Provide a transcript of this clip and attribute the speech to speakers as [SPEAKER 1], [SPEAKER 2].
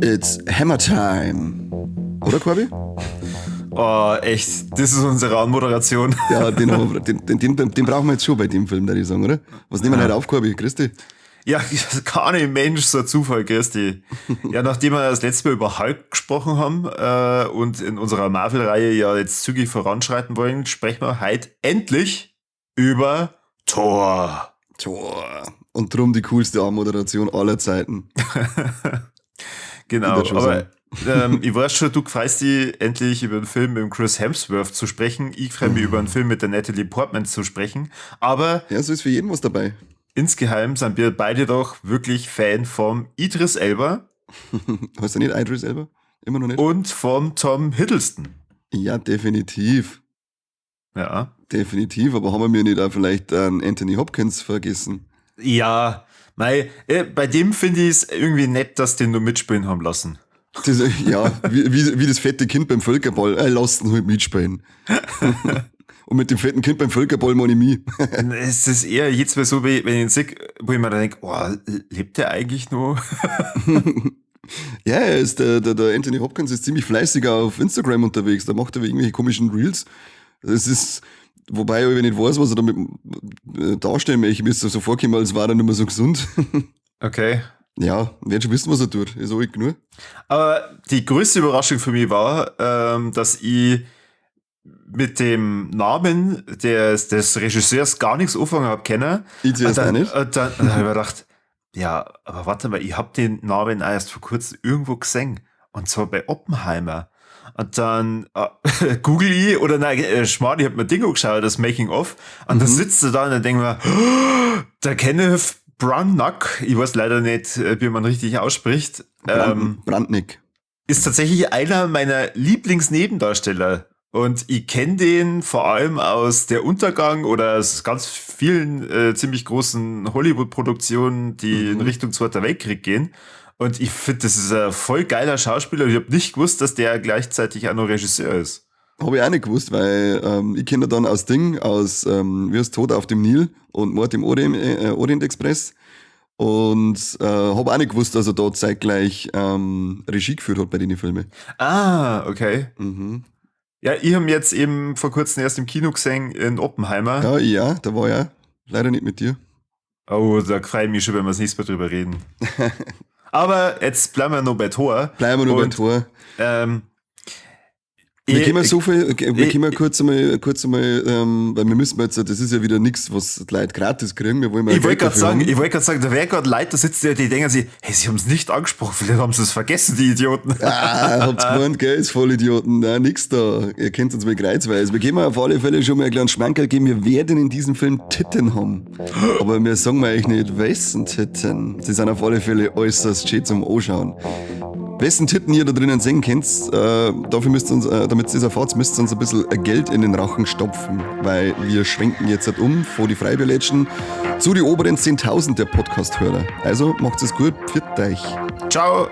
[SPEAKER 1] It's Hammer Time. Oder, Corby?
[SPEAKER 2] Oh, echt, das ist unsere Anmoderation.
[SPEAKER 1] Ja, den, haben wir, den, den, den, den brauchen wir jetzt schon bei dem Film, würde ich sagen, oder? Was nehmen wir heute auf, Corby? Christi?
[SPEAKER 2] Ja, keine Mensch, so ein Zufall, Christi. Ja, nachdem wir das letzte Mal über Hulk gesprochen haben und in unserer Marvel-Reihe ja jetzt zügig voranschreiten wollen, sprechen wir heute endlich über Thor.
[SPEAKER 1] Thor. Und drum die coolste Anmoderation aller Zeiten.
[SPEAKER 2] Genau, aber ich weiß schon, du freust dich endlich über einen Film mit Chris Hemsworth zu sprechen. Ich freue mich über einen Film mit der Natalie Portman zu sprechen. Aber
[SPEAKER 1] ja, so ist für jeden was dabei.
[SPEAKER 2] Insgeheim sind wir beide doch wirklich Fan vom Idris Elba.
[SPEAKER 1] Heißt er nicht Idris Elba? Immer noch nicht?
[SPEAKER 2] Und vom Tom Hiddleston.
[SPEAKER 1] Ja, definitiv.
[SPEAKER 2] Ja.
[SPEAKER 1] Definitiv, aber haben wir mir nicht auch vielleicht einen Anthony Hopkins vergessen?
[SPEAKER 2] Ja, mei, bei dem finde ich es irgendwie nett, dass den nur mitspielen haben lassen.
[SPEAKER 1] Das, ja, wie das fette Kind beim Völkerball. Lass ihn halt mitspielen. Und mit dem fetten Kind beim Völkerball meine ich mich.
[SPEAKER 2] Es ist eher jetzt mal so, wenn ich ihn sehe, wo ich mir dann denke, oh, lebt der eigentlich noch?
[SPEAKER 1] Ja, er ist der Anthony Hopkins ist ziemlich fleißig auf Instagram unterwegs. Da macht er irgendwelche komischen Reels. Das ist, wobei ich nicht weiß, was er damit darstellen möchte. Mir ist so vorgekommen, als war er nicht mehr so gesund.
[SPEAKER 2] Okay.
[SPEAKER 1] Ja, wird schon wissen, was er tut. Ist alt genug.
[SPEAKER 2] Aber die größte Überraschung für mich war, dass ich mit dem Namen des Regisseurs gar nichts anfangen hab können.
[SPEAKER 1] Ich zuerst auch nicht.
[SPEAKER 2] Und dann hab ich mir gedacht, ja, aber warte mal, ich hab den Namen auch erst vor kurzem irgendwo gesehen. Und zwar bei Oppenheimer. Und dann google ich, oder nein, Schmarrn, ich hab mir Ding angeschaut, das Making of. Und da sitzt er da und dann denk ich mir, oh, der Kenneth Branagh, ich weiß leider nicht, wie man richtig ausspricht.
[SPEAKER 1] Brandnick.
[SPEAKER 2] Ist tatsächlich einer meiner Lieblingsnebendarsteller. Und ich kenn den vor allem aus Der Untergang oder aus ganz vielen ziemlich großen Hollywood-Produktionen, die in Richtung Zweiter Weltkrieg gehen. Und ich find, das ist ein voll geiler Schauspieler. Ich hab nicht gewusst, dass der gleichzeitig auch noch Regisseur ist.
[SPEAKER 1] Hab ich auch nicht gewusst, weil ich kenn ihn dann aus Ding, aus wie heißt Tod auf dem Nil und Mord im Orient Express. Und hab auch nicht gewusst, dass er da zeitgleich Regie geführt hat bei den Filmen.
[SPEAKER 2] Ah, okay. Ja, ich hab ihn jetzt eben vor kurzem erst im Kino gesehen in Oppenheimer.
[SPEAKER 1] Ja, ja, da war ich auch. Leider nicht mit dir.
[SPEAKER 2] Oh, da freue ich mich schon, wenn wir das nächste Mal drüber reden. Aber jetzt bleiben wir noch bei Thor.
[SPEAKER 1] Bleiben wir noch bei
[SPEAKER 2] Und,
[SPEAKER 1] Thor. Wir können so viel, wir können kurz einmal, weil wir müssen jetzt, das ist ja wieder nix, was die Leute gratis kriegen. Wir wollen mal
[SPEAKER 2] Ich wollte
[SPEAKER 1] Geld
[SPEAKER 2] grad
[SPEAKER 1] dafür
[SPEAKER 2] sagen,
[SPEAKER 1] haben.
[SPEAKER 2] ich wollte grad sagen, da wäre grad Leute, da sitzen ja, die denken sich, hey, sie haben's nicht angesprochen, vielleicht haben sie es vergessen, die Idioten.
[SPEAKER 1] Ah, habt's gemeint, gell, ist voll Idioten. Nein, nix da. Ihr könnt uns mal kreuzweise. Wir geben auf alle Fälle schon mal einen kleinen Schmankerl geben. Wir werden in diesem Film Titten haben. Aber wir sagen euch nicht, wessen Titten. Sie sind auf alle Fälle äußerst schön zum Anschauen. Wessen Titten ihr da drinnen sehen könnt, dafür müsst ihr uns, damit ihr das erfahrt, müsst ihr uns ein bisschen Geld in den Rachen stopfen, weil wir schwenken jetzt halt um vor die Freibierlätschen zu die oberen 10.000 der Podcast-Hörer. Also macht's es gut, pfiat euch.
[SPEAKER 2] Ciao.